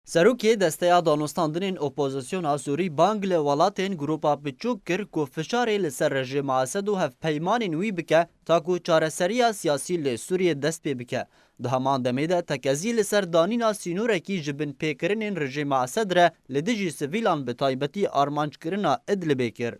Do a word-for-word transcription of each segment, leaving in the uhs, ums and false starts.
Serokê Desteya Danûstandinên Opozisyona Sûrî bang li welatên Grupa Piçûk kir ku fişarê li ser rejîma Esed û hevpeymanên wî bike, ta ku çareseriya siyasî li Sûriyê dest pê bike. Di heman demê de tekezî li ser danîna sînorekî ji binpêkirinên rejîma Esed re li dijî sivîlan, bi taybetî armanckirina Idlibê kir.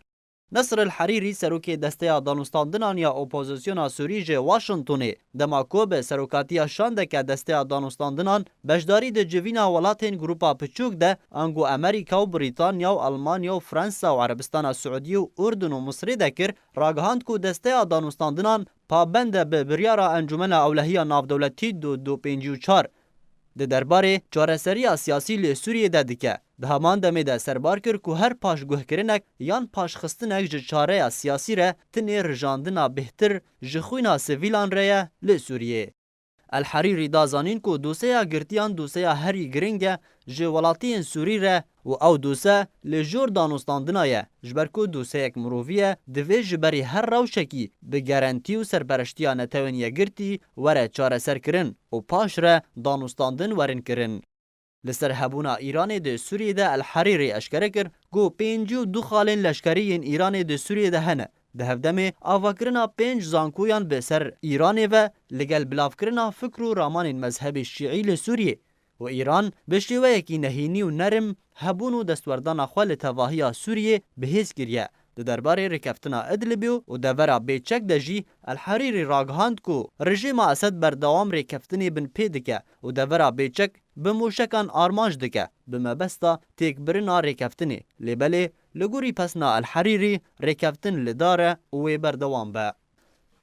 Nesr el Herîrî, serokê Desteya Danûstandinan ya Opozisyona Sûrî ji Washingtonê, dema ku bi serokatiya şandeke Desteya Danûstandinan beşdarî di civîna welatên Grupa Piçûk de, ango Amerîka û Brîtanya û Almanya û Fransa û Erebistana Siûdiyê û Urdun û Misrê de kir, ragihand ku Desteya Danûstandinan pabend e bi biryara Encûmena Ewlehiya Navdewletî du du pêncî û çar di derbarê çareseriya siyasî li Sûriyê de dike. Di heman demê de serbar kir ku her paşguhkirinek yan paşxistinek ji çareya siyasî re tinê rijandina bêhtir ji xwîna sivîlan re ye li Sûriyê. El Herîrî da zanîn ku doseya girtiyan doseya herî giring e ji welatiyên Sûrî re û ew dose li jor danûstandina ye, ji ber ku doseyek mirovî ye, divê ji berî her rewşekî bi gerentî û serpereştiya Netewên Yekgirtî were çareserkirin û paş re danûstandin werin kirin. Li ser hebûna Îranê di Sûriyê de El Herîrî eşkere kir ku pêncî û du xalên leşkerî yên Îranê di Sûriyê de hene. Di hevdemê avakirina pênc zankoyan bi ser Îranê ve, li gel bilavkirina fikr û ramanên mezhebê şîî li Sûriyê û Îran bi şêweyekî nehînî û nerm hebûn û destwerdana xwe li tevahiya Sûriyê bi hêz kiriye. Di derbarê rêkeftina Idlibê û devera bêçek de jî El Herîrî ragihand ku rejîma Esed berdewam rêkeftinê binpê dike û devera bêçek bi mûşekan armanc dike, bi mebesta têkbirina rêkeftinê. Lê belê, li gorî pesna El Herîrî, rêkeftin li dar e û wê berdewam be.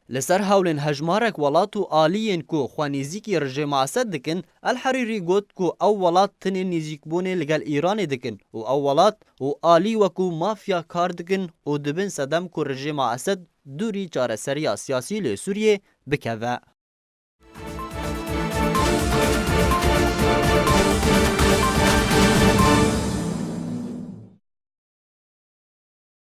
Li ser hewlên hejmarek welat û aliyên ku xwe nêzîkî rejîma Esed dikin, El Herîrî got ku ew welat tinê nêzîkbûnê li gel Îranê dikin û ew welat û alî wekû mafya kar dikin û dibin sedem ku rejîma Esed dûrî çareseriya siyasî li Sûriyê bikeve.